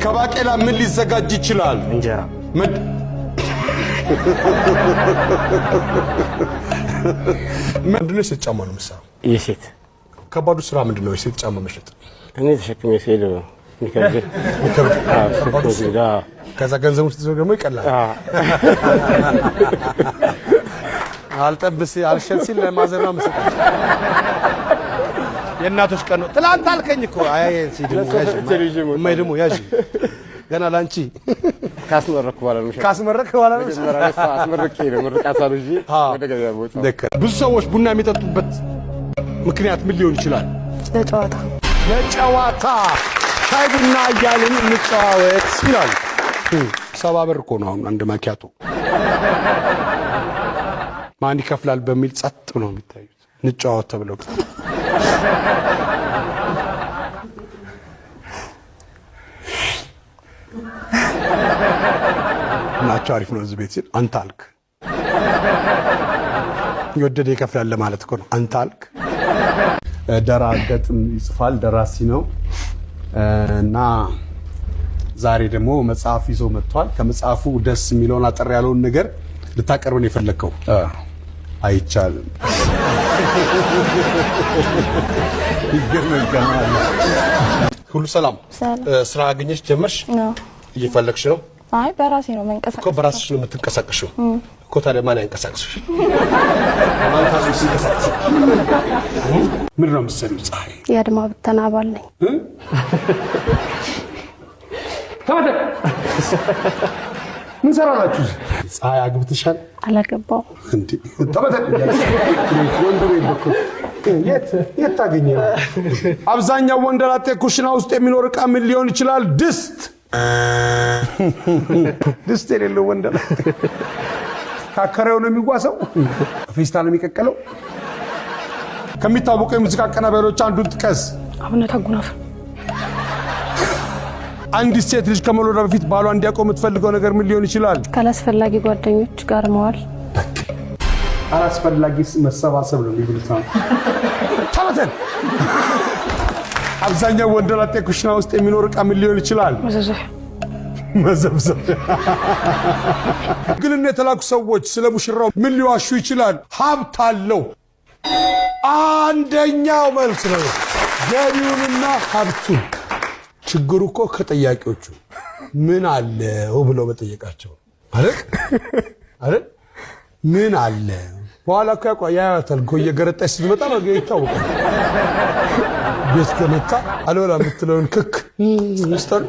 ከባቄላ ምን ሊዘጋጅ ይችላል? እንጀራ። ምንድነው የሴት ጫማ ነው የምትሰራው? የሴት። ከባዱ ስራ ምንድነው? የሴት ጫማ መሸጥ። እኔ ተሸክሜ ስሄድ ነው የሚከብድ። የሚከብድ? አዎ፣ ከባዱ ተሸክሜ ስሄድ፣ አዎ። ከዛ ገንዘቡ ስትይዘው ደግሞ ይቀላል። አዎ። አልጠብስ አልሸጥ ሲል ለማዘር ነው የምሰጣቸው። የእናቶች ቀን ነው። ትላንት አልከኝ እኮ። አይ እሲ ደግሞ ያዥ፣ እማዬ ደግሞ ያዥ ገና ላንቺ። ካስመረቅኩ በኋላ ነው የምሸጠው። ካስመረቅክ በኋላ ነው። መጀመሪያ ላይ እሷ አስመርቄ ነው፣ ምርቃቷን ይዤ ወደ ገበያ የምወጣው። ልክ። ብዙ ሰዎች ቡና የሚጠጡበት ምክንያት ምን ሊሆን ይችላል? ለጨዋታ። ለጨዋታ። ሻይ ቡና እያልን እንጨዋወት ይላሉ። 70 ብር እኮ ነው አሁን አንድ ማኪያቶ። ማን ይከፍላል በሚል ጸጥ ብሎ የሚታዩት እንጨዋወት ተብለው። ናቸው። አሪፍ ነው እዚህ ቤት ሲል አንተ አልክ። የወደደ ይከፍላል ለማለት እኮ ነው። አንተ አልክ። ደራ ገጥም ይጽፋል፣ ደራሲ ነው እና ዛሬ ደግሞ መጽሐፍ ይዞ መጥቷል። ከመጽሐፉ ደስ የሚለውን አጠር ያለውን ነገር ልታቀርብ ነው የፈለግከው? አይቻልም። ይገመገማል። ሁሉ ሰላም? ሰላም። ስራ አገኘሽ? ጀመርሽ? ነው። እየፈለግሽ ነው? አይ፣ በራሴ ነው እኮ መንቀሳቀስ። በራስሽ ነው የምትንቀሳቀሽው እኮ። ታዲያ ማን ያንቀሳቅስሽ? ማን ታዞ ሲንቀሳቀስ? ምንድን ነው የምትሰሪው? ፀሐይ? የአድማ ብተና አባል ነኝ። ተመተ ምን ሰራላችሁ? ፀሐይ አግብተሻል? አላገባውም። እንዴ ተመተ ወንዱ ቤት የት የት ታገኘ? አብዛኛው ወንደላጤ ኩሽና ውስጥ የሚኖር ዕቃ ምን ሊሆን ይችላል? ድስት። ድስት የሌለው ወንደላጤ ካከራዩ ነው የሚዋሰው፣ ፌስታል ነው የሚቀቀለው። ከሚታወቀው የሙዚቃ አቀናባሪዎች አንዱን ጥቀስ። አብነት አጎናፍር። አንዲት ሴት ልጅ ከመውለዷ በፊት ባሏ እንዲያውቀው የምትፈልገው ነገር ምን ሊሆን ይችላል? ካላስፈላጊ ጓደኞች ጋር መዋል። አላስፈላጊ መሰባሰብ ነው የሚሉት። ነው። ተበተን። አብዛኛው ወንደላጤ ኩሽና ውስጥ የሚኖር ዕቃ ምን ሊሆን ይችላል? መዘብዘፍ። መዘብዘብ። ግልና የተላኩ ሰዎች ስለ ሙሽራው ምን ሊዋሹ ይችላል? ሀብት አለው። አንደኛው መልስ ነው። ገቢውንና ሀብቱን። ችግሩ እኮ ከጠያቂዎቹ ምን አለው ብለው መጠየቃቸው አይደል? አይደል? ምን አለ? በኋላ እኮ ያያታል እኮ፣ እየገረጣች ስትመጣ በቃ ይታወቃል። ቤት ከመጣ አልበላ የምትለውን ክክ ሚስተር